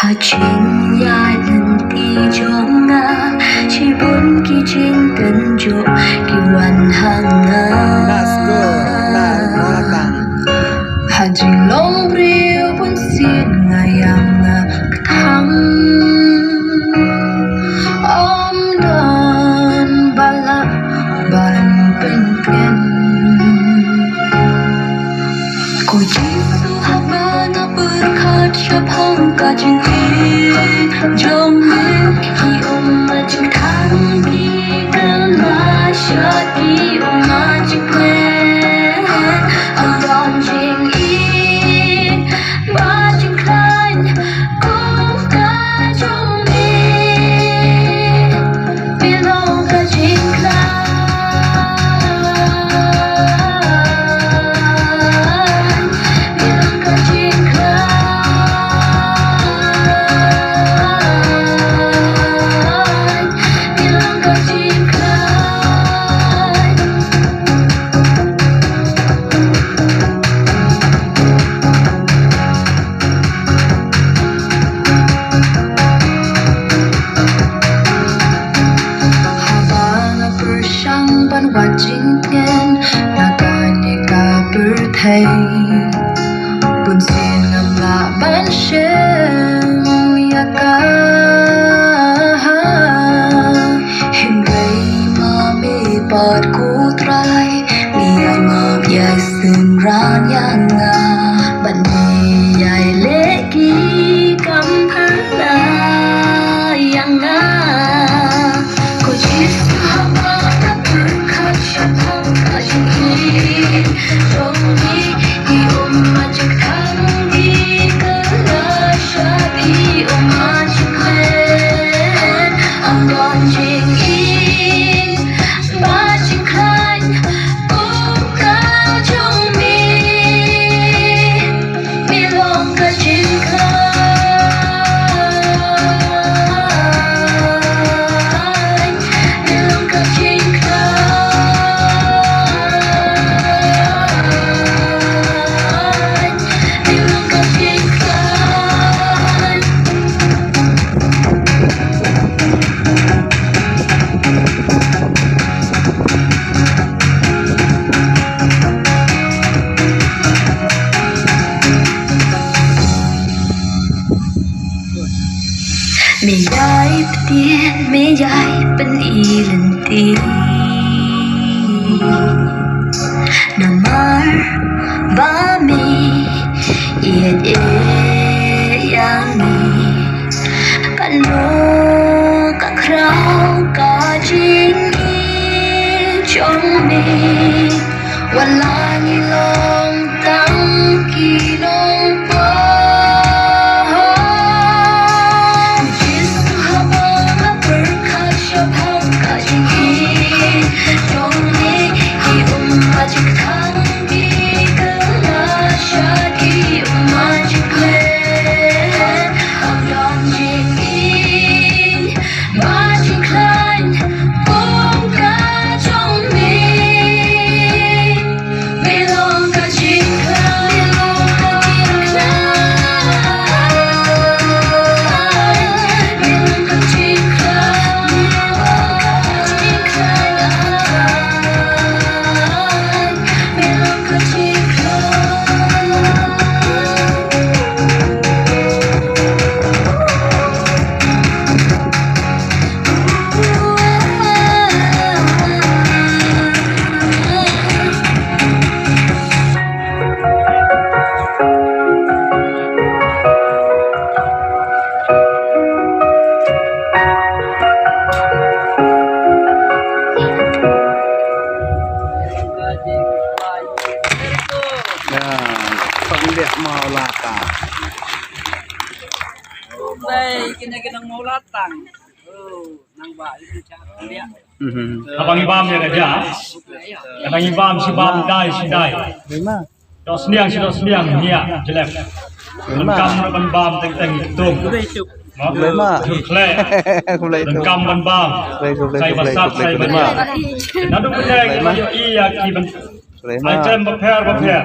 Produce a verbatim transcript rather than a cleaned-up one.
Jingïaid lynti jong nga, shibun ki jingtynjuh ki wan ha nga. Let's go. Let's go, Latang. Ha jinglong briew bunsien nga ïam nga kthang. Ym don ba lah ban pynken. Ko Jisu, haba nga pyrkhat shaphang ka jingïeit jong me, ki ummat jingthan ki kylla sha ki ummat jingkmen. Ym don jingïeit bad jingkhlaiñ kum ka jong me. Me long ka jingkhlaiñ. Me long ka jingkhlaiñ. Me long ka jingkhlaiñ. Haba nga pyrshang ban wad jingtngen na kane ka pyrthei, bunsien ngam lah ban shem ïa ka. Hynrei ma me pat ko Trai, me ïai map ïai synran ïa nga, bad me ïai leh ki kam phylla ïa nga. Ko Jisu, haba nga pyrkhat shaphang ka jingïeit jong me, ki ummat jingthan ki kylla sha ki ummat jingkmen. Ym don jingïeit bad jingkhlaiñ kum ka jong me. Me long ka jingkhlaiñ. Me long ka jingkhlaiñ. Me long ka jingkhlaiñ. Me ïai pyntieng, me ïai pyni lynti. Namar ba me ïeit ïa ngi, kano ka khraw ka jingïeit jong me. Wat la ngi long tang ki nongpop. Jisu, haba nga pyrkhat shaphang ka jingïeit jong me, ki ummat jingthan ki kylla sha ki ummat jingkmen. Ym don jingïeit bad jingkhlaiñ kum ka jong me. Me long ka jingkhlaiñ. Me long ka jingkhlaiñ. Me long ka jingkhlaiñ. Me long ka jingkhlaiñ. Ya, Songbeh Mawlata. Dei, kine ki nong Mawlatang. Oh, nang ba, ini cara dia. Mhm. Haba ngi bam ïa ka ja. Haba ngi bam shi bam dai shi dai. Dok sniang shi dok sniang nia jelep. Donkam ruh ban bam teng teng itum. Khublei ma. Khublei. Donkam ban bam. Khublei, khublei, khublei, khublei ma. Naduh pynlong ïa ki ban. Khublei ma. Item bapher bapher.